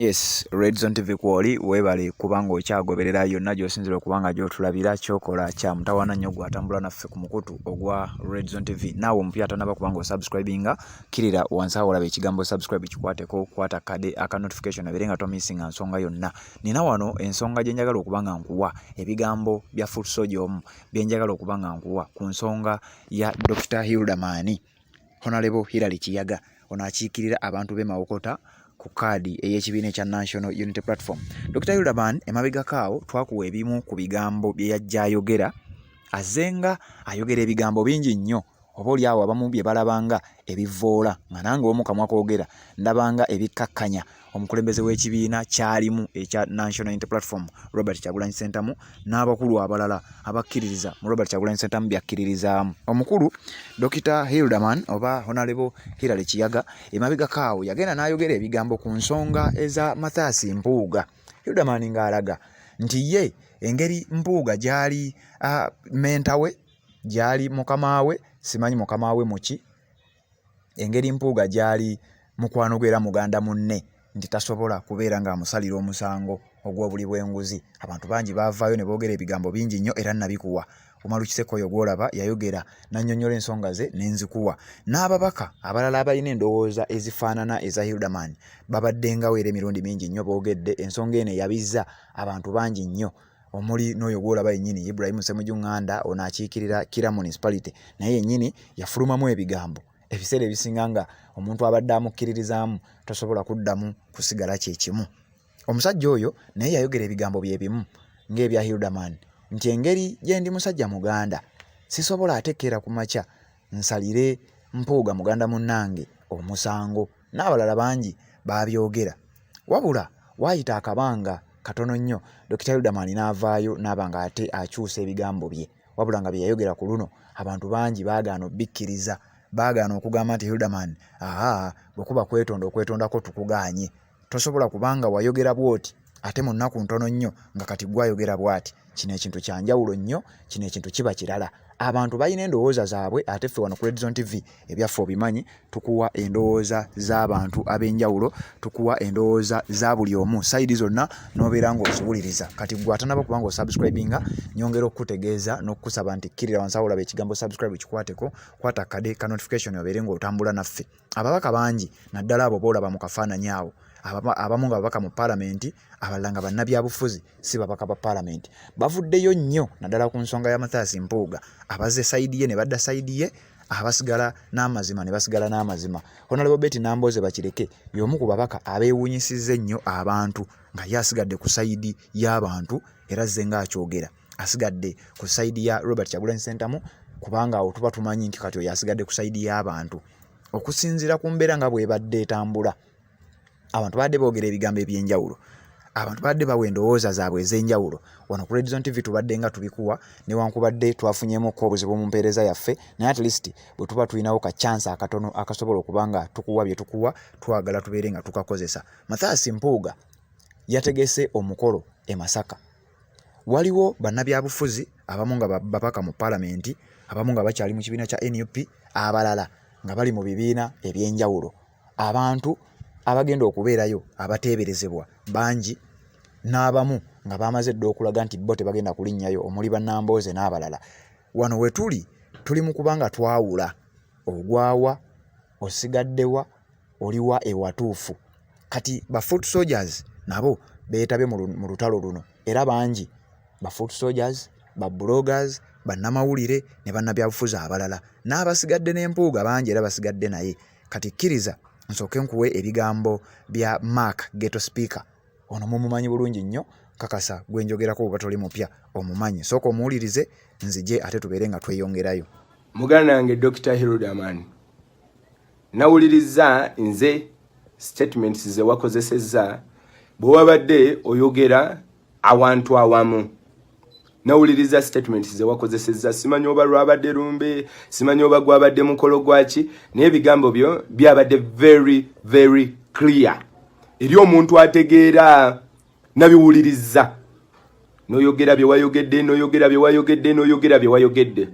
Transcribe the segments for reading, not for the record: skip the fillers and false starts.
Yes, Redzone TV kwoli, weebale kubanga okyagoberera yonna gy'osinzira okuba nga gy'otulabira. Kyokola kya mutawaana nnyo gw'atambula naffe ku mukutu ogwa Redzone TV. Naawe omupya atanaba kubanga osubscribinga, kkirira wansi awo olaba ekigambo subscribe, kikwateko, kwata kade aka notification abeere nga tomissinga nsonga yonna. Nina wano ensonga gye njagala okuba nga nkuwa, ebigambo bya foot soldier omu bye njagala okuba nga nkuwa ku nsonga ya Dr. Hilderman, Honorable Hillary Kiyaga. Ono akiikirira abantu b'e Mawokota ku kaadi ey'ekibiina ekya National Unity Platform. Dr. Hilderman, emabegako awo twakuwa ebimu ku bigambo bye yajja ayogera. Azzenga ayogera ebigambo bingi nnyo, oba oli awo abamu bye balabanga ebivvoola, nga nange omu kamwa koogera ndabanga ebikkakkanya omukulembeze w'ekibiina kyalimu ekya National Unity Platform, Robert Kyagulanyi Ssentamu, n'abakulu abalala abakkiririza mu Robert Kyagulanyi Ssentamu byakkiririzaamu. Omukulu Dr. Hilderman oba Honorable Hillary Kiyaga, emabegako awo yagenda n'ayogera ebigambo ku nsonga eza Mathias Mpuuga. Hilderman ng'alaga nti ye engeri Mpuuga gy'ali mentor we, gy'ali mukama we, simanyi mukama we muki, engeri Mpuuga gy'ali mukwano gwe era muganda munne, nti tasobola kubeera ng'amusalira omusango ogw'obuli bw'enguzi. Abantu bangi baavaayo ne boogera ebigambo bingi nnyo, era nabikuwa. Umaru Kiseka oyo gw'olaba yayogera n'annyonnyola ensonga ze n'enzikuwa. N'ababaka abalala abalina endowooza ezifaanana eza Hilderman babaddengawo, era emirundi mingi nnyo boogedde ensonga eno eyabizza abantu bangi nnyo, omuli n'oyo gw'olaba yennyini Ibrahim Ssemujju Nganda, ono akiikirira Kira Municipality, naye yennyini yafulumamu ebigambo. Ebiseera ebisinga nga omuntu abadde amukkiririzaamu tosobola kuddamu kusigala kye kimu. Omusajja oyo naye yayogera ebigambo bye bimu ng'ebya Hilderman, nti engeri gye ndi musajja Muganda, sisobola ate keera ku makya nsalire Mpuuga muganda munnange omusango. N'abalala bangi baabyogera. Wabula waayita akabanga katono nnyo, Dr. Hilderman n'avaayo n'aba ng'ate akyusa ebigambo bye, wabula nga bye yayogera ku luno abantu bangi baagaana obbikkiriza, baagaana okugamba nti Hilderman, aa, bwe kuba kwetonda, okwetondako tukugaanye, tosobola kubanga wayogera bw'oti ate mu nnaku ntono nnyo nga kati gwe ayogera bw'ati. Kino ekintu kya njawulo nnyo, kino ekintu kiba kirala. Abantu balina endowooza zaabwe, ate ffe wano ku Redzone TV ebyaffe obimanyi, tukuwa endowooza z'abantu ab'enjawulo, tukuwa endowooza za buli omu, side zonna n'obeera ng'oziwuliriza. Kati gwe atanaba kuba ng'osubscribinga, nyongera okukutegeeza n'okukusaba nti kkirira wansi awo olaba ekigambo subscribe, kikwateko, kwata kade ka notification obeere ng'otambula naffe. Ababaka bangi, naddala abo boolaba mu kafaananyi awo, abamu nga babaka mu paalamenti, abalala nga bannabyabufuzi si babaka ba paalamenti, bavuddeyo nnyo naddala ku nsonga ya Mathias Mpuuga. Abazze side ye ne badda side ye, abasigala n'amazima ne basigala n'amazima. Honorable Betty Nambooze Bakireke y'omu ku babaka abeewuunyisizza ennyo abantu, nga ye asigadde ku side y'abantu, era azze ng'akyogera, asigadde ku side ya Robert Kyagulanyi Ssentamu, kubanga awo tuba tumanyi nti kati oyo asigadde ku side y'abantu. Okusinziira ku mbeera nga bw'ebadde etambula, abantu babadde boogera ebigambo eby'enjawulo, abantu babadde bawa endowooza zaabwe ez'enjawulo. Wano ku Redzone TV tubadde nga tubikuwa, newankubadde twafunyeemukko obuzibu mu mpeereza yaffe, naye at least bwe tuba tulinawo ka chance akatono akasobola okuba nga tukuwa bye tukuwa, twagala tubeere nga tukakozesa. Mathias Mpuuga yategese omukolo e Masaka. Waliwo bannabyabufuzi abamu nga babaka mu paalamenti, abamu nga bakyali mu kibiina kya NUP, abalala nga bali mu bibiina eby'enjawulo. Abantu abagenda okubeerayo abateeberezebwa bangi, n'abamu nga baamaze dda okulaga nti bo tebagenda kulinnyayo, omuli bannambooze n'abalala. Wano we tuli, tuli mu kuba nga twawula ogwawa, osigaddewa, oliwa ewatuufu. Kati ba foot soldiers nabo beetabye mu lutalo luno, era bangi, ba foot soldiers, ba bloggers, bannamawulire ne bannabyabufuzi abalala, n'abasigadde n'Empuuga bangi era basigadde naye. Kati kkiriza nsooke nkuwe ebigambo bya Mark Ghetto Speaker. Ono mumumanyi bulungi nnyo, kakasa gwe njogerako bw'oba toli mupya omumanyi. Sooka omuwulirize, nzije ate tubeere nga tweyongerayo. Muganda wange Dr. Hilderman, nawuliriza nze statements ze wakozesezza bwe wabadde oyogera awantu awamu. Nawuliriza statements ze wakozesezza, simanyi oba lwabadde lumbe, simanyi oba gwabadde mukolo gwaki, naye ebigambo byo byabadde very very clear eri omuntu ategeera. Nabiwuliriza n'oyogera bye wayogedde, n'oyogera bye wayogedde, n'oyogera bye wayogedde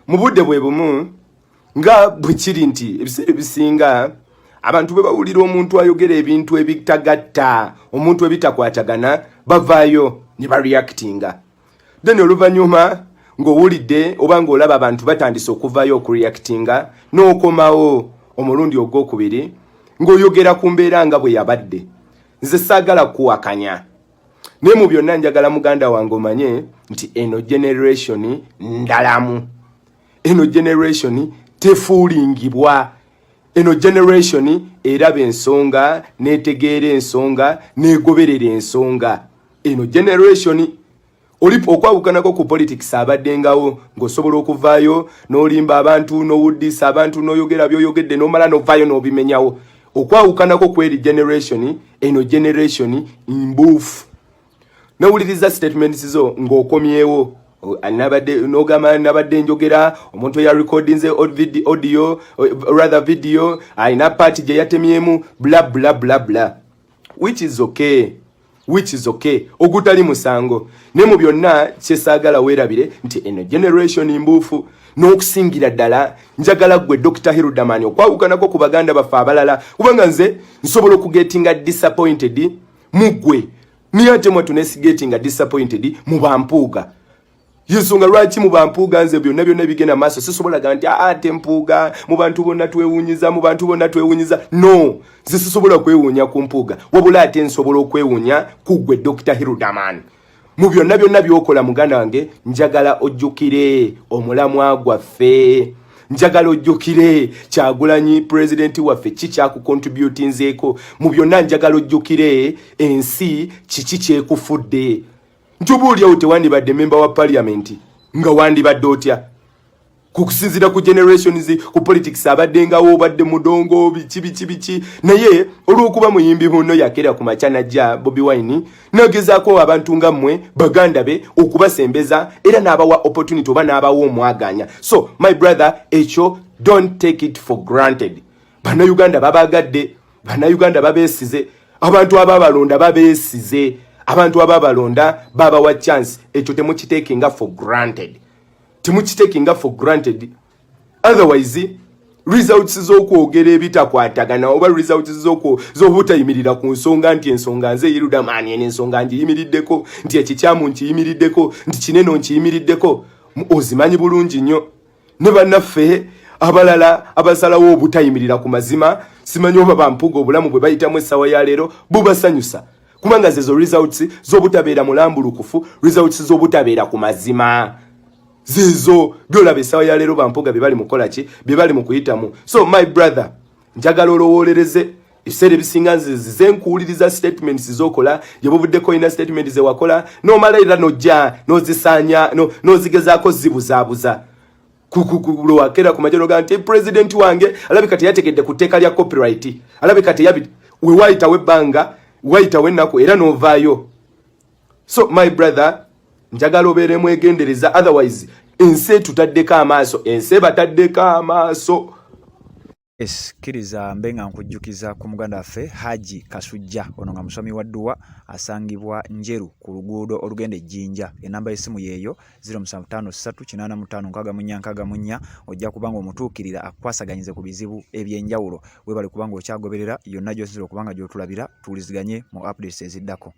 mu budde bwe bumu, nga bwe kiri nti ebiseera ebisinga Abantu bwe bawulira omuntu ayogera ebintu ebitagatta, omuntu ebitakwatagana, bavaayo ne bareactinga. Then oluvannyuma ng'owulidde oba ng'olaba abantu batandise okuvaayo okureactinga, n'okomawo omulundi ogwokubiri ng'oyogera ku mbeera nga bwe yabadde. Nze saagala kuwakanya, naye mu byonna njagala muganda wange omanye nti eno generation ndalamu, eno generation tefuulingibwa, eno generation eraba ensonga, netegeera ensonga, negoberera ensonga. Eno generation oli okwawukanako ku politics abaddengawo ng'osobola okuvaayo n'olimba abantu, n'owuddisa abantu, n'oyogera by'oyogedde, n'omala n'ovaayo n'obimenyawo. Okwawukanako kweri generation, eno generation mbuufu. Nowuliriza statements zo ng'okomyewo, nabadde nogamba, nabadde njogera omuntu eya recordinze audio, rather video, alina part gye yatemyemu, bla bla bla bla, which is okay, which is okay, ogutali musango. Ne mu byonna kyesaagala weerabire nti eno generation mbuufu. N'okusingira ddala njagala ggwe Dr Hilderman, okwawukanako ku baganda baffe abalala, kubanga nze nsobola okugetinga disappointed mu ggwe, niye ate mwattu nesigetinga disappointed mu bampuuga. Yensonga lwaki mu bampuuga nze byonna byonna bigenda maaso sisobola ga nti ate Mpuuga mu bantu bonna twewunyiza, mu bantu bonna twewunyiza. No, nze sisobola kwewuunya ku Mpuuga, wabula ate nsobola okwewuunya ku ggwe Dr Hilderman. Mu byonna byonna byokola, muganda wange, njagala ojjukire omulamwa gwaffe, njagala ojjukire Kyagulanyi pulezidenti waffe ki kyakucontributinzeeko. Mu byonna njagala ojjukire ensi kiki kyekufudde, nti oba oliawo tewandibadde memba wa paliamenti nga wandibadde otya kukusinziira ku generations, ku politics abaddengawo, obadde mudongo, biki biki biki. Naye olw'okuba muyimbi muno yakeera ku makya najja Bobi Wine nagezaako abantu nga mmwe baganda be okubasembeza, era n'abawa opportunity oba n'abawa omwaganya. So my brother, ekyo don't take it for granted. Bannayuganda babagadde, Bannayuganda babeesize, abantu ababalonda babeesize, abantu ababalonda babawa chance. Ekyo temukitekinga for granted, temukitekinga for granted. Otherwise results z'okwogera ebitakwatagana oba results z'obutayimirira ku nsonga, nti ensonga nze Hilderman eno ensonga ngiyimiriddeko, nti ekikyamu nkiyimiriddeko, nti kineno nkiyimiriddeko, ozimanyi bulungi nnyo. Ne bannaffe abalala abasalawo obutayimirira ku mazima, simanyi oba bampuga obulamu bwe bayitamu essaawa ya leero bubasanyusa, kubanga zezo results z'obutabeera mulambulukufu, results z'obutabeera ku mazima zizo byolaba essaawa ya leero bampuga bye bali mukola ki, bye bali mu kuyitamu. So my brother, njagala olowoolereze. Ebiseera ebisinga nze zize nkuwuliriza statements zokola gye buvuddeko, olina statement zewakola nomala era nojja nozisaanya, nozigezaako zibuzaabuza. Lwakera ku majja nogaa nti president wange alabika teyategedde ku tteeka lya copyright, alabika teyabi, we wayitawo ebbanga, wayitawo ennaku, era novaayo. So my brother, njagala obeere mwegendereza, otherwise ensi etutaddeko amaaso, ensi ebataddeko amaaso. Yes, kkiriza mbe nga nkujjukiza ku muganda waffe Haji Kasujja. Ono nga musomi wa dduwa, asangibwa Njeru ku luguudo olugenda e Jjinja. Ennamba y'essimu yeeyo 0753856464. Ojja kuba nga omutuukirira akukwasaganyize ku bizibu eby'enjawulo. Weebale kubanga okyagoberera yonna gy'osinzira okuba nga gy'otulabira. Tuwuliziganye mu updates eziddako.